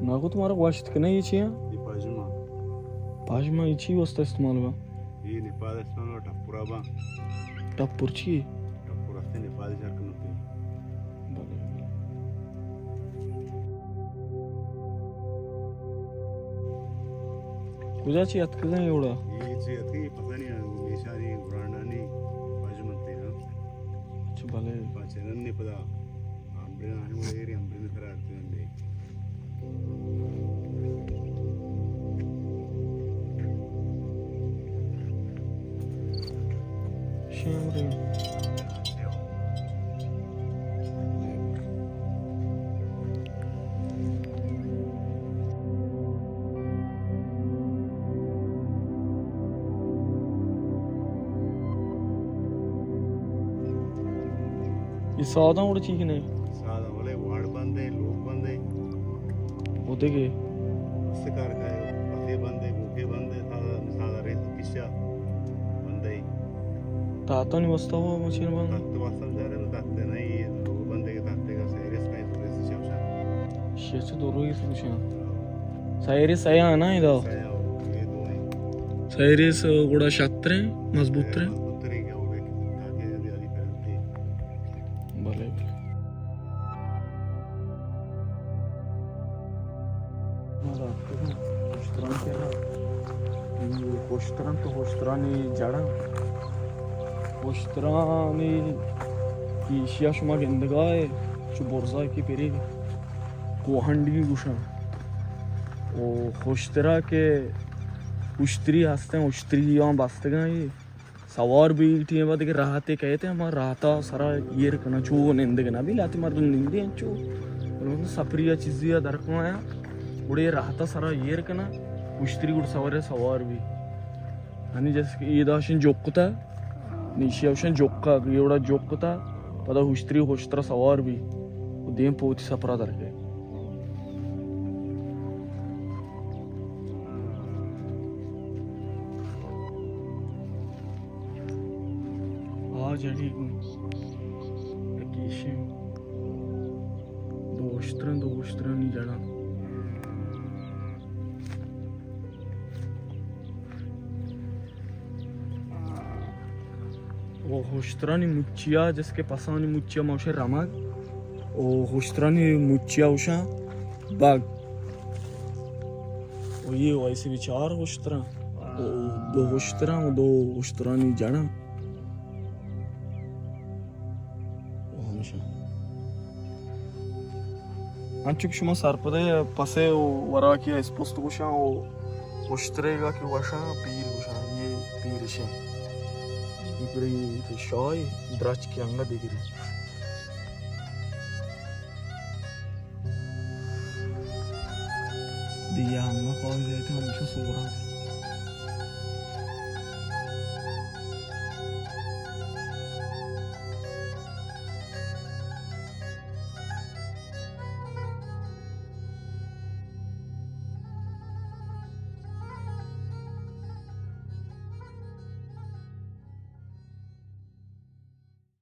ناکو، تمہارا گوشت کہ نہیں، یہ چی ہے؟ یہ پاجما۔ پاجما یہ چی واسطہ استعمال ہوا؟ یہ نپال استعمال ہوا، ٹپورا با۔ ٹپور چی ہے؟ ٹپور استے نپال جار کنتے۔ بلے۔ کجا چی اتکگاں یہ وڑا؟ یہ چی اتکی پتہ نہیں، میشانی، گرانڈانی، پاجمنتے نا۔ اچھا، بلے۔ پاچے نن نے پدا۔ امبرین آنے وڑے ایرے، امبرین سرا ارتے نندے۔ شی امبرین۔ یہ سادہ وڑ چی کنے؟ سادہ ولے واڑ بندے، لوگ بندے۔ وہ دگے؟ سکار کا ہے، پتے بندے، گوکے بندے، سادہ، سادہ ریس کشا بندے۔ تاتانی واسطہ ہوا مچین بند؟ تات واسطہ جا رہے، تات نہیں، یہ لوگ بندے کے تاتے کا سیریس کا ہے، تو ریس چاوشا۔ شیچ دو روی سوشا۔ سیریس آیا نا ادا؟ سیریس آیا، یہ دو ہیں۔ سیریس گڑا شتر ہیں، مضبوط ہیں۔ مضبوط ہیں کیا ہو گئے؟ تاکہ جلدی جلدی کرتے۔ بلے۔ ما راتکگاں ہشتران کرا۔ اے ہشتران تو ہشترانی جڑاں۔ ہشترانی کہ ایشیا شما گندگا ہے، چو برزا کہ پری کوہنڈی گوشاں۔ او ہشترا کہ ہشتری ہستیں، ہشتری آں بستگاں یہ۔ سوار بی ٹیم بعد کہ راہتے کہتے ہما راہتا سرا ایر کنا چو نندگ نہ بی، لاتے مردم نندے انچو۔ بلے سپری یا چیزی یا در کنا یا، گڑے راہتا سرا ایر کنا، ہشتری گڑ سوار سوار بی۔ ہنی جیسے کہ یہ داشن جوکتا، نیشی اوشن جوکا، یہ وڑا جوکتا، پدا ہشتری ہشترا سوار بی، و دیم پوتی سپرا در گئے۔ آ جڑی گوں۔ یکیشیں۔ دو اشتراں، دو اشترانی جڑاں۔ او ہشترانی مچیا، جس کہ پسانی مچیا ما اوشے رمگ۔ او ہشترانی مچیا اوشاں بگ۔ او یہ ویسے بھی چار ہشتراں۔ او دو ہشتراں، او دو ہشترانی جڑاں۔ او ہمیشہ۔ انچو کہ شما سرپدے پسے و وراکی اسپست گوشاں و اشتریگا کہ وشاں پیر گوشاں، یہ پیر شیں۔ یہ پری شاہی درچ کہ انگا دگری۔ دیا انگا خواہ جائے تو ہمیشہ سورا۔